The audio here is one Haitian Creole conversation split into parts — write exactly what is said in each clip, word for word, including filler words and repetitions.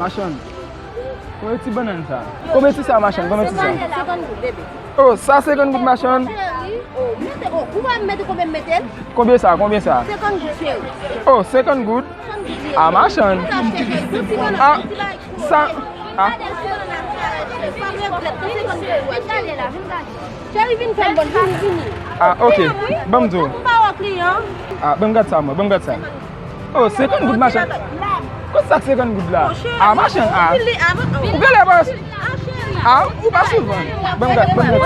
Machann, konbyen ti bannann sa? Konbyen ti sa, machann? Konbyen ti sa? Senkant goud, bebe. Oh, sa senkant goud, machann? Cheri, oh, mete, oh, ou pa mete konbyen m mete l? Konbyen sa? Konbyen sa? Senkant goud, cheri. Oh, senkant goud? Senkant goud, cheri. Ah, machann. Sa, cheri, yon ti bannann, ah, yon ti bagay. Sa, ah. Gade, yon ti bannann la, pa regrèt, senkant goud, cheri. Cheri, vin fè m bon, vini, vini. Ah, ok. Ban m di w. M pa wè kliyan. Ah, ban m gad sa, mwen, ban m gad sa. Oh, senkant goud, machann. Kot sa k senkant goud la? Ah, machann, ah. Ou genlè pa, ah, ou pa souvan. Ban m gad, ban m gad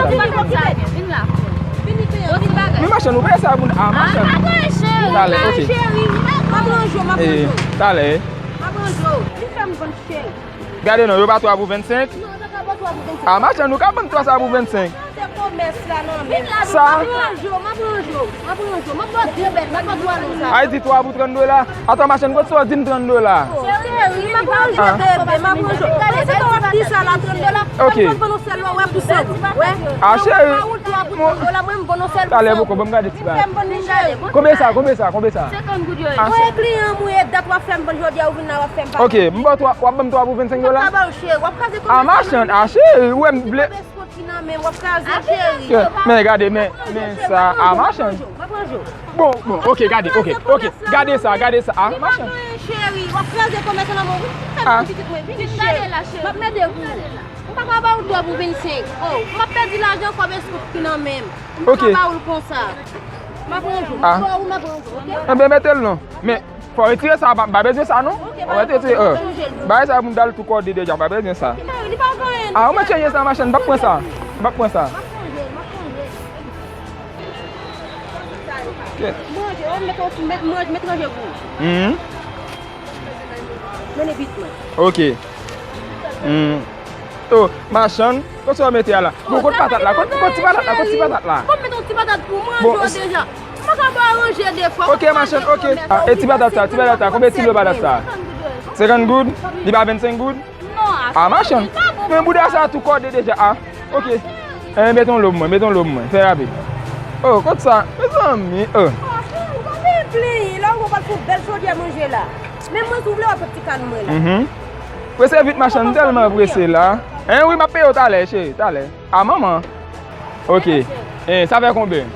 sa. Men machann, ou peye sa pou, ah, machann. Talè, ok. Eh, talè. Gade non, yo ba twa pou vennsenk. Ah, machann, ou ka ban m twa sa pou vennsenk. Sa? Ay, di twa pou trant dola. Atann, machann, kot sa w di m trant dola? Ah. Ok. Ah, cheri. Talè, poko, ban m gade ti bagay. Konbyen sa, konbyen sa, konbyen sa? Ah. Mwen kliyan m, wi, e dat w ap fè m vann jodi a, ou vin la, w ap fè m pa. Ok, m ba w twa, w ap ban m twa pou vennsenk dola? Ah, machann, ah, cheri, ou wè m vle. Kont ki nan men w ap kraze, cheri. Men gade, men, men sa, ah, machann. Bon, bon, ok, gade, ok, ok. Gade sa, gade sa, ah, machann. Cheri, w ap kraze komès lan, mon. Fè m pitit mwen, vini, cheri. M ap mete pou ou. M pa ka ba ou twa pou vennsenk. Oh, m ap pèdi lajan, kòb eskont ki nan men m. M pa ka ba ou l konsa. M ap range w, m ap ba ou, m ap range w, ok? Enben, mete l non. Men, fò retire sa, m pa, m pa bezwen sa non. Fò retire, euh, bagay sa pou m t al tou kòde deja, m pa bezwen sa. Ah, ou mèt chanje sa, machann, m p ap pran sa. M p ap pran sa. Ok. Manje, oh, mèt, mèt, manje, mèt ranje pou ou. Mhm. Mennen vit mwen. Ok. Hmm. Oh, machann, kot sa w mete a la? Bon, kot patat la? Kot, kot ti patat la? Kot ti patat la? Bon, m met yon ti patat pou manje deja. M pa ka ba ranje de fwa. Ok, machann, ok. Ah, e ti patat sa, ti patat sa. Konbyen ti lo patat sa? Senkant goud? Li pa vennsenk goud? Ah, machann. Men bouda sa tou kòde deja, ah. Ok. Eh, mete yon lo pou mwen, mete yon lo pou mwen. Fè rapid. Oh, kot sa? Mezanmi, oh. Ah, cheri, ou pa vin plenyen. La, ou pral fè yon bèl chodyè manje la. Men mwen, si w vle, w ap fè ti kal mwen la. Mhm. Prese vit, machann, m tèlman prese la. Hein, wi, m ap peye w talè, cheri, talè. Ah, manman. Ok. Eh, sa fè konbyen?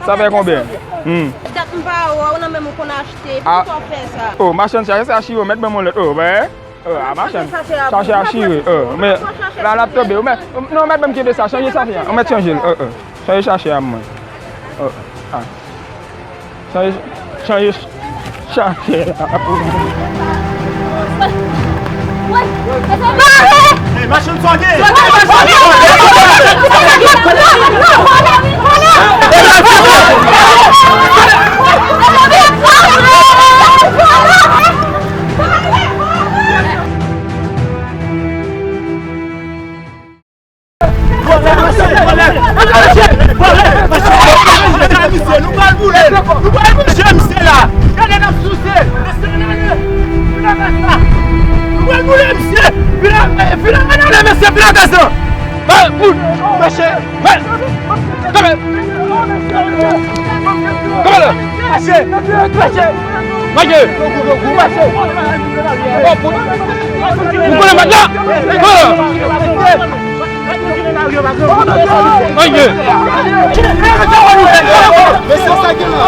Sa fè konbyen? Hmm. Dat m pa wè w nan menm ou konn achte. Poukisa w fè sa? Oh, machann, chache sa chire, mèt ban m yon lòt. Oh, wè. Oh, ah, machann. Chache a chire. Oh, men la, l ap tonbe. Ou mèt, non, ou mèt ban m kenbe sa. Chanje sa fè a. Ou mèt chanje l. Oh, oh. Chanje chache a mwen. Oh, ah. Chanje, chanje chache a pou mwen. Hey, machann, sa w gen? Vòlè, mesye, vòlè! Vòlè, mesye, vòlè! Mesye, nou pral boule l! Nou pral boule misye la! Gade n ap souse! Mesye, gade! Gade sa! Nou pral boule misye! Vin la, vin la, mesye, vin la gaz lan! Mesye! Kanpe! Kanpe la! Mache! Mache! Mache! Ou konnen mèt la? Kanpe la! Mache! Mesye, sa gen la?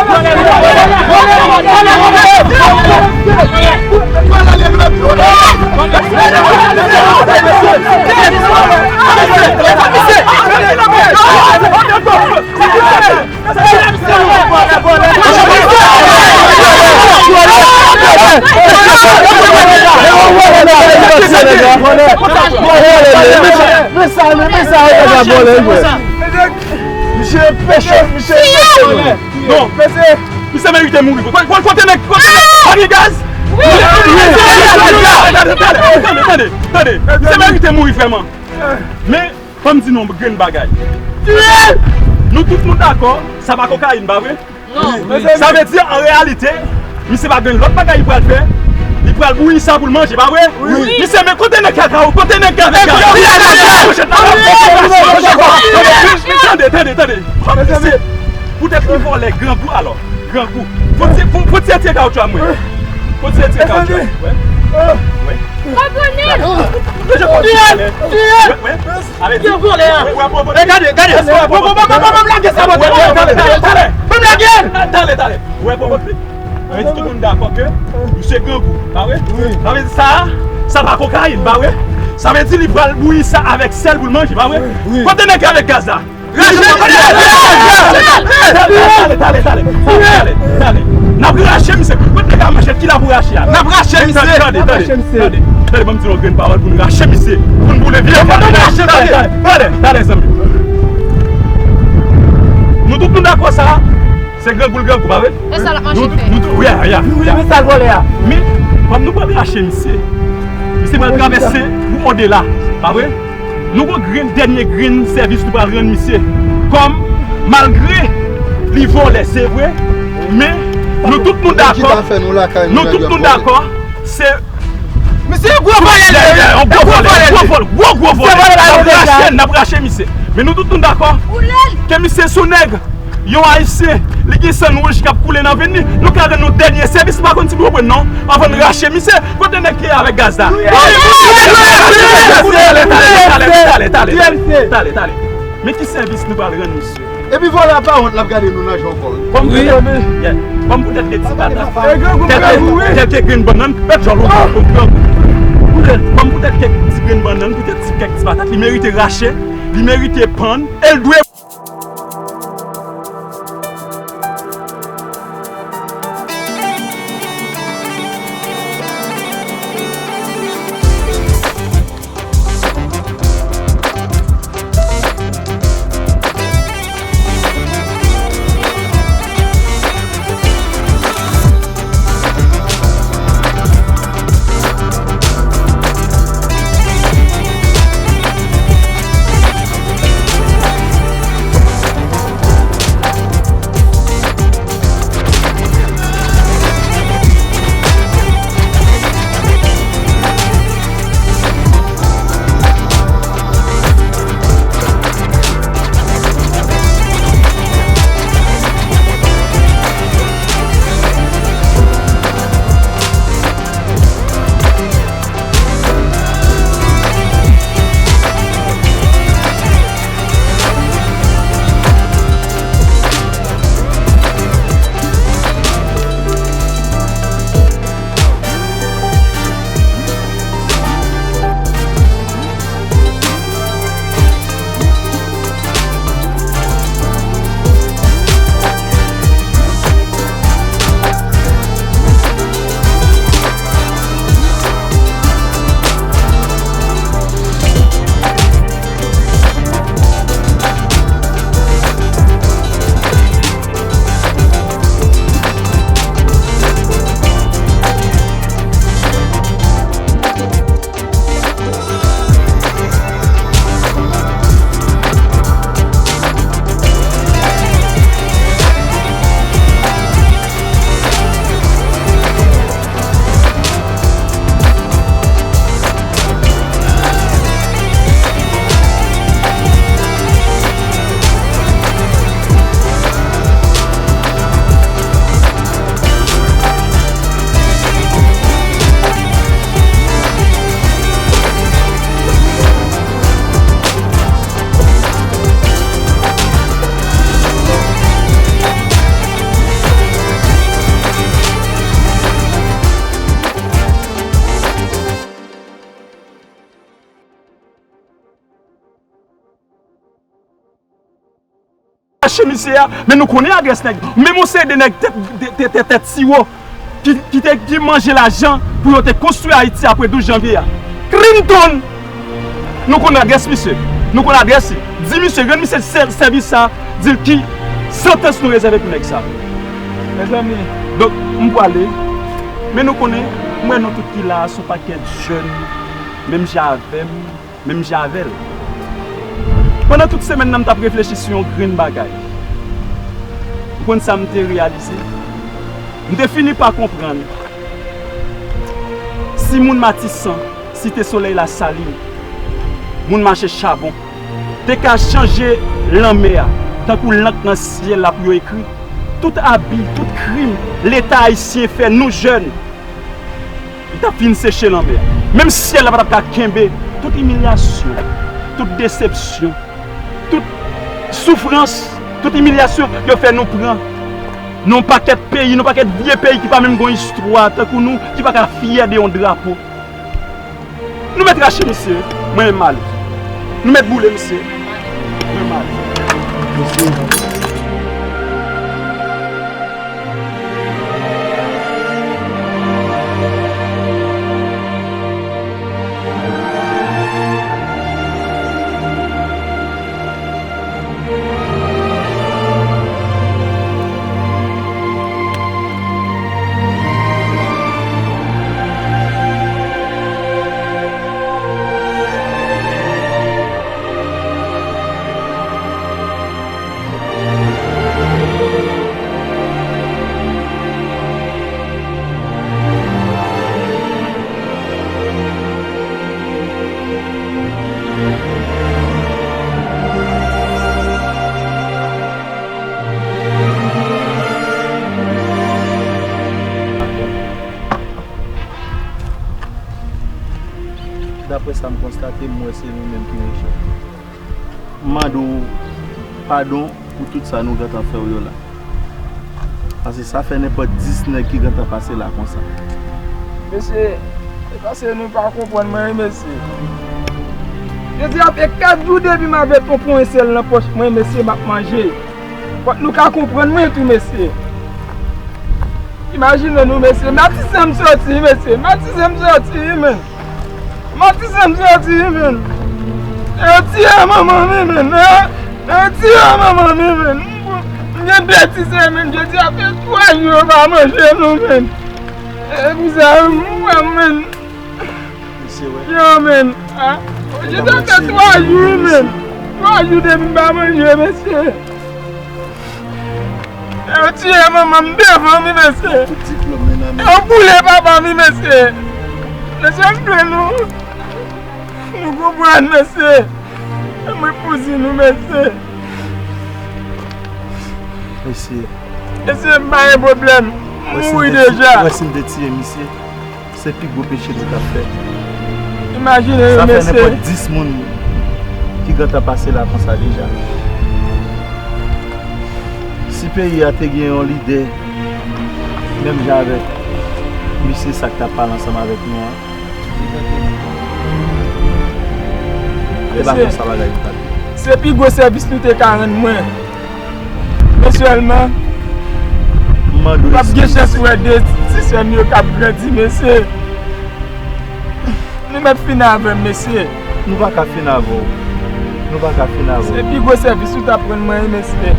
Misye pechè, misye pechè. Non, mesye. Misye merite mouri. Kote nèg, kote nèg? Pa gen gaz? Wi. Tande, tande, tande. Misye merite mouri vrèman. Men, fò m di nou yon grenn bagay. Nou tout nou dakò, sa pa kokayin, pa vre? Non. Sa vle di, an reyalite, misye pa gen lòt bagay li pral fè. Li pral bouyi sa pou l manje, pa vre? Wi. Misye, men kote nèg kaka ou? Kote nèg kaka ou? Tande, tande, tande. Poutèt li vòlè grangou alò. Grangou. Fò ti, fò, fò ti etye kawoutchou a mwen. Fò ti etye kawoutchou a mwen. Wi. Konprann? Fiyèl! Fiyèl! Wi, wi. Avèti. Fiyèl vòlè a! Wi, wi, wi, wi. E gade, gade! Bon, bon, bon, bon, bon, bon, lage sa, bon, bon, bon, bon, bon, bon, bon, bon, lage! Talè, talè. Ou wè pwovòk li? Sa vle di tout moun dakò ke misye grangou, pa vre? Wi. Sa vle di sa, sa pa kokayin, pa vre? Sa vle di li pral bouyi sa avèk sèl pou l manje, pa vre? Wi. Kote nèg avèk gaz la? Rache misye! Talè, talè, talè, talè, talè, talè. N ap rache misye. Kote nèg ak manchèt ki la pou rache a? N ap rache misye! Tande, tande, tande, tande, tande, ban m di yon grenn pawòl pou n rache misye. Pou n boule vye. Talè, talè, talè, zanmi. Nou tout nou dakò sa. Se grangou l grangou, pa vre? E sa l ap mache fè? Nou tou, ya, ya, ya. Men sa l vòlè a. Men, kòm nou pral rache misye, misye pral travèse pou odela, pa vre? Nou gon grenn, dènye grenn sèvis nou pral rann misye. Kòm, malgre li vòlè, se vre, men nou tout nou dakò, nou tout nou dakò, se Misye gwo vòlè l ye, wi. Yon gwo vòlè, gwo vòlè, gwo, gwo vòlè. N ap rache, n ap rache misye. Men nou tout nou dakò ke misye se yon nèg, yon Ayisyen, li gen san wouj k ap koule nan venn li. Nou ka rann yon dènye sèvis, m pa konn si nou konprann non, anvan n rache misye. Kote nèg ki avèk gaz la? Talè, talè, talè, talè, talè, talè. Men ki sèvis nou pral rann misye? Epi vòlè a pa wont, l ap gade nou nan je ankò, wi. Kòm poutèt ke ti patat, tèlke, tèlke grenn bannann, pèt djòl ou, ou grangou. Poutèt, kòm poutèt kèk ti grenn bannann, poutèt ti, kèk ti patat, li merite rache, li merite pann, e l dwe. Mache misye a, men nou konnen adrès nèg. Menm yon seri de nèg tèt, tèt, tèt, tèt siwo ki, ki te, ki manje lajan pou yo te konstwi Ayiti apre douz janvye a. Clinton! Nou konn adrès misye. Nou konn adrès li. Di misye, rann misye sè-, sèvis sa, di l ki santans nou rezève pou nèg sa. Mezanmi, donk, m pwale. Men nou konnen, m wè nou tout ki la a, se yon pakèt jèn, menm jan avè m. Menm jan avè l. Pandan tout semèn nan, m t ap reflechi sou yon grenn bagay. Ou konn sa m te reyalize? M te fini pa konprann si moun Matisan, Site Solèy Lasalin, moun mache chabon, te ka chanje lanmè a tankou lank nan syèl la pou yo ekri tout abi, tout krim Leta ayisyen fè nou jèn. M T ap fin seche lanmè a. Menm syèl la pa t ap ka kenbe tout imilyasyon, tout desepsyon, tout soufrans, tout imilyasyon yo fè nou pran nan yon pakèt peyi, nan yon pakèt vye peyi ki pa menm gen yon istwa tankou nou, ki pa ka fyè de yon drapo. Nou mèt rache misye, mwen menm m ale. Nou mèt boule misye, mwen menm m ale. Mesye. Daprè sa m konstate, m wè se nou menm ki mechan. M mande w padon pou tout sa nou gentan fè w yo la. Paske sa fè nenpòt dis nèg ki gentan pase la konsa. Mesye, se paske nou pa konprann mwen, wi, mesye. Jodi a fè kat jou depi m avèk yon pwen sèl nan pòch mwen, mesye, m ap manje. Fòk nou ka konprann mwen tou, mesye. Imajine nou, mesye, Matisan m soti, mesye, Matisan m soti, wi, men. Matisan m soti, wi, men. Yo tiye manman m, wi, men. Yo tiye manman m, wi, men. M gen de ti sèmen, jodi a fè twa jou yo pa manje nou, men. E pou sa, mwen, men. Yo, men. Jodi a fè twa jou, wi, men. Twa jou depi m pa manje, mesye. Yo tiye manman m devan m, wi, mesye. Yo boule papa m, wi, mesye. Mesye, m vle nou, nou konprann, mesye. Mwen pou di nou, mesye. Mesye. Mesye, m pa gen pwoblèm. M mouri deja. Wè si m te tiye misye. Se pi gwo peche nou t ap fè. Imajine yo, mesye. Sa fè nenpòt dis moun ki gentan pase la konsa deja. Si peyi a te gen yon lidè menm jan avèk misye sa k t ap pale ansanm avèk nou an, e pa konsa bagay yo t ap ye. Se pi gwo sèvis nou te ka rann mwen. Men sèlman, m ap gen chans wè de ti sè m yo k ap grandi, mesye. Nou mèt fin avè m, mesye. Nou pa ka fin avè w. Nou pa ka fin avè w. Se pi gwo sèvis ou t ap rann mwen, wi, mesye.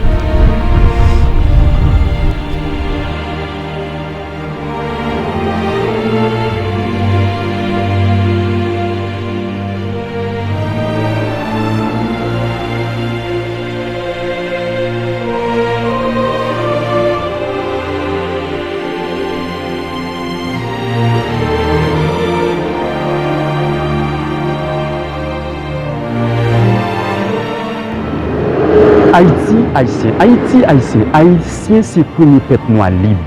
Ayiti, Ayisyen, Ayiti, Ayisyen, Ayisyen se premye pèp nwa lib.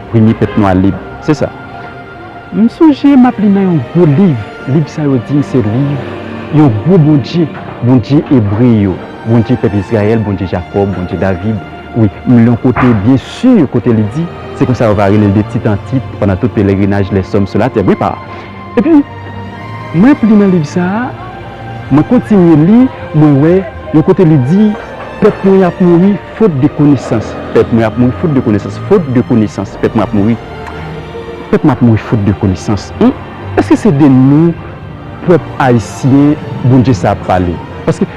Premye pèp nwa lib. Se sa. M sonje m ap li nan yon gwo liv. Liv sa yo di m se liv yon gwo Bondye, Bondye ebre yo, Bondye pèp Izrayèl, Bondye Jakòb, Bondye David. Wi, m li yon kote byen si kote li di, se konsa yo va rele l de tit an tit, pandan tout pelerinaj lè sòm sou latè. Byen pa. Epi, mwen ap li nan liv sa a, mwen kontinye li, mwen wè yon kote li di, pèp mwen ap mouri fot de konesans. Pèp mwen ap mouri fot de konesans. Fot de konesans. Pèp mwen ap mouri. Pèp mwen ap mouri fot de konesans. Wi. Èske se de nou, pèp ayisyen, Bondye sa ap pale? Paske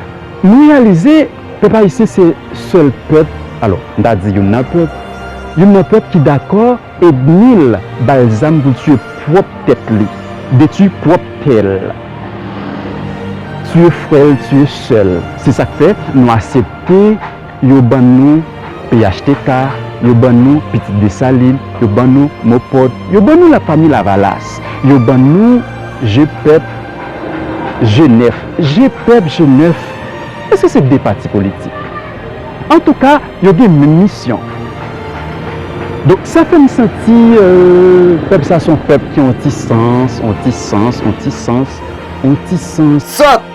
nou reyalize, pèp ayisyen se sèl pèp, alò, m ta di youn nan pèp, youn nan pèp ki dakò Ednil bay zam pou l tiye pwòp tèt li, detwi pwòp tè l, tiye frè l, tiye sè l. Se sa k fè nou aksepte yo ban nou P H T K, yo ban nou Pitit Desalin, yo ban nou Mopòd, yo ban nou Lafami Lavalas, yo ban nou Je Pèp, Je Nèf. Je Pèp, Je Nèf, èske se de pati politik? Antouka, yo gen menm misyon. Donk sa fè m santi euh, pèp sa se yon pèp ki yon ti sans, yon ti sans, yon ti sans, yon ti sans. Sòt!